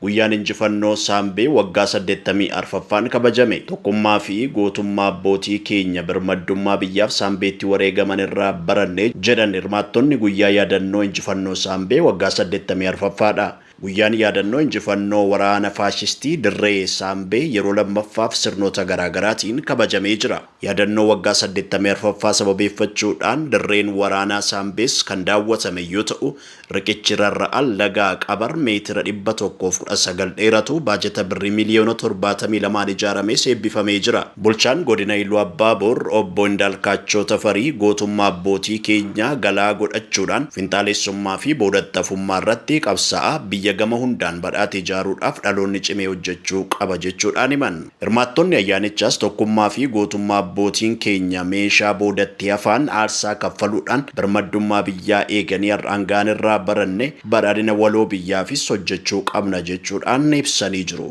Guyyaan injifannoo Saambee waggaa 84ffaan kabajame. Tokkummaa fi gootummaa abbootii keenya birmaddummaa biyyaaf Saambeetti wareegaman irraa baranne jedhan hirmaattonni guyyaa yaadannoo injifannoo Saambee waggaa 84ffaadha. Guyyaan yaadannoo injifannoo waraana faashistii dirree Saambee yeroo lammaffaaf sirnoota garaagaraatiin kabajamee jira. Yaadannoo waggaa 84ffaa sababeeffachuudhaan dirreen waraanaa Saambees kan daawwatame yoo ta'u, riqichi rarra'aa laga Qabar meetira 119 dheeratu baajata birrii miliyoona 72 ijaarames eebbifamee jira. Bulchaan godina Iluu Abbaaboor obbo Indaalkaachoo Tafarii gootummaa abbootii keenyaa galaa godhachuudhaan finxaalessummaa fi boodattafummaa irratti qabsaa'aa biyya gama hundaan badhaate ijaaruudhaaf dhaloonni cimee hojjechuu qaba jechuudhaan himan. Hirmaattonni ayyaanichaas tokkummaa fi gootummaa abbootiin keenya meeshaa boodatti hafaan aarsaa kaffaluudhaan birmaddummaa biyyaa eeganii har'aan ga'an irraa baranne badhaadhina waloo biyyaafis hojjechuu qabna jechuudhaan ibsanii jiru.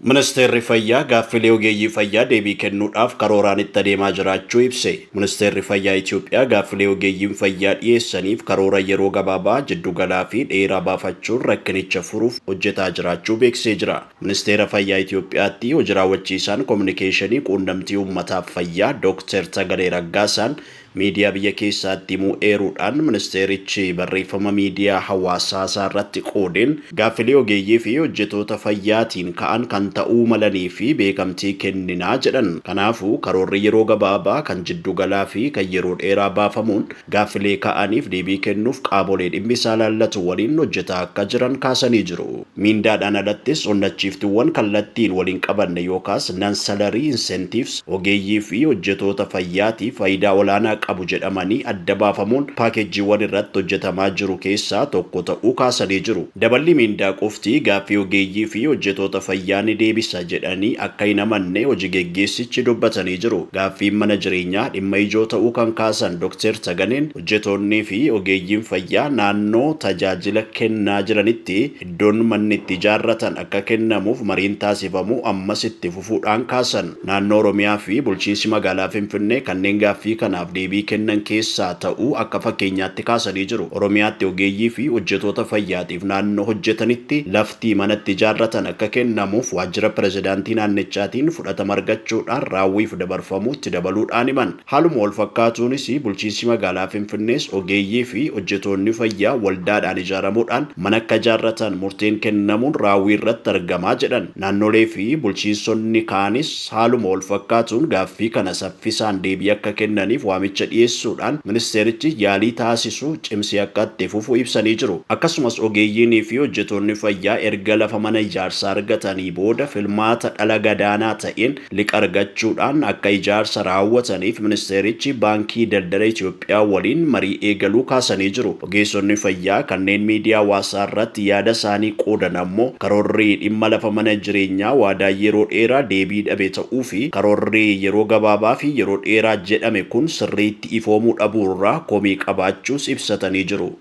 Ministeerri Fayyaa gaaffilee ogeeyyii fayyaa deebii kennuudhaaf karooraan itti adeemaa jiraachuu ibse. Ministeerri Fayyaa Itoophiyaa gaaffilee ogeeyyiin fayyaa dhiyeessaniif karoora yeroo gabaabaa, jiddugalaa fi dheeraa baafachuun rakkinicha furuuf hojjetaa jiraachuu beeksisee jira. Ministeera Fayyaa Itoophiyaatti hojii raawwachiisaan kominikeeshinii quunnamtii uummataaf fayyaa Dooktar Tagalee Raggaasaan miidiyaa biyya keessaatti himuu eeruudhaan ministeerichi barreeffama miidiyaa hawaasaa isaa irratti qoodeen gaaffilee ogeeyyii fi hojjetoota fayyaatiin ka'an kan ta'uu malanii fi beekamtii kenninaa jedhan. Kanaafuu karoorri yeroo gabaabaa kan jiddugalaa fi kan yeroo dheeraa baafamuun gaaffilee ka'aniif deebii kennuuf qaamolee dhimmi isaa laallatu waliin hojjetaa akka jiran kaasanii jiru. Miindaadhaan alattis onnachiiftuuwwan kallattiin waliin qabanne yookaas non-salary incentives ogeeyyii fi hojjetoota fayyaatiif faayidaa olaanaa qabu jedhamanii adda baafamuun paakeejiiwwan irratti hojjetamaa jiru keessaa tokko ta'uu kaasanii jiru. Daballi miindaa qofti gaaffii ogeeyyii fi hojjetoota fayyaa ni deebisa jedhanii akka hin amanne hojii geggeessichi dubbatanii jiru. Gaaffiin mana jireenyaa dhimma ijoo ta'uu kan kaasan Dr. Taganeen hojjetoonnii fi ogeeyyiin fayyaa naannoo tajaajila kennaa jiranitti iddoon manni itti ijaarratan akka kennamuuf mariin taasifamu ammas itti fufuudhaan kaasan. Naannoo Oromiyaa fi bulchiinsi magaalaa Finfinnee kanneen gaaffii kanaaf deebii kennan keessaa ta'uu akka fakkeenyaatti kaasanii jiru. Oromiyaatti ogeeyyii fi hojjetoota fayyaatiif naannoo hojjetanitti lafti manatti ijaarratan akka kennamuuf waajjira pirezidaantii naannichaatiin fudhatama argachuudhaan raawwiif dabarfamuutti dabaluudhaan himan. Haaluma wal fakkaatuunis bulchiinsi magaalaa Finfinnees ogeeyyii fi hojjetoonni fayyaa waldaadhaan ijaaramuudhaan mana akka ijaarratan murteen kennamuun raawwii irratti argamaa jedhan. Naannolee fi bulchiinsonni kaanis haaluma wal fakkaatuun gaaffii kana saffisaan deebii akka kennaniif waamicha dhiyeessuudhaan ministeerichi yaalii taasisu cimsee akka itti fufu ibsanii jiru. Akkasumas ogeeyyiinii fi hojjetoonni fayyaa erga lafa mana ijaarsaa argatanii booda filmaata dhala gadaanaa ta'een liqa argachuudhaan akka ijaarsa raawwataniif ministeerichi baankii daldala Itoophiyaa waliin marii eegaluu kaasanii jiru. Ogeessonni fayyaa kanneen miidiyaa hawaasaa irratti yaada isaanii qoodan ammoo karoorri dhimma lafa mana jireenyaa waadaa yeroo dheeraa deebii dhabe ta'uu fi karoorri yeroo gabaabaa fi yeroo dheeraa jedhame kun sirriitti ifoomuu dhabuurraa komii qabaachuus ibsatanii jiru.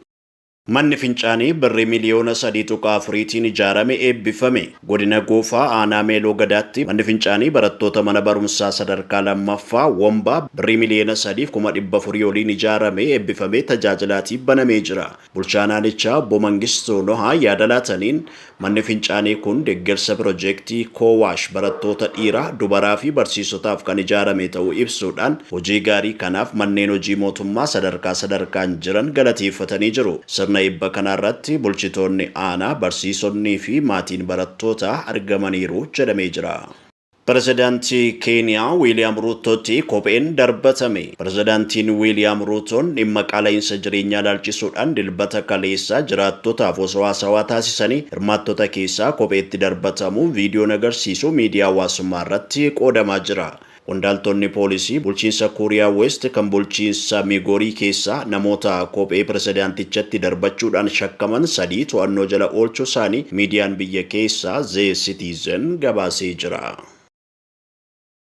Manni fincaanii birrii miliyoona 3.4tiin ijaarame eebbifame. Godina Goofaa aanaa Meeloo Gadaatti manni fincaanii barattoota mana barumsaa sadarkaa lammaffaa Wombaa birrii miliyoona 3,400 oliin ijaarame eebbifamee tajaajilaatiif banamee jira. Bulchaan aanichaa obbo Mangistuu Nohaa yaada laataniin manni fincaanii kun deeggarsa piroojeektii Koowaash barattoota dhiiraa, dubaraa fi barsiisotaaf kan ijaarame ta'uu ibsuudhaan hojii gaarii kanaaf manneen hojii mootummaa sadarkaa sadarkaan jiran galateeffatanii jiru. Sirna eebba kanarratti bulchitoonni aanaa, barsiisonnii fi maatiin barattootaa argamaniiru jedhamee jira. Pirezidaantii Keeniyaa Wiiliyaam Ruutootti kopheen darbatame. Pirezidaantiin Wiiliyaam Ruutoon dhimma qaala'insa jireenyaa ilaalchisuudhaan dilbata kaleessaa jiraattotaaf osoo haasawaa taasisanii hirmaattota keessaa kopheetti darbatamuun viidiyoon agarsiisu miidiyaa hawaasummaa irratti qoodamaa jira. Qondaaltonni poolisii bulchiinsa Kuuriyaa West kan bulchiinsa Migorii keessaa namoota kophee pirezidaantichatti darbachuudhaan shakkaman sadii to'annoo jala oolchuu isaanii miidiyaan biyya keessaa The Citizen gabaasee jira.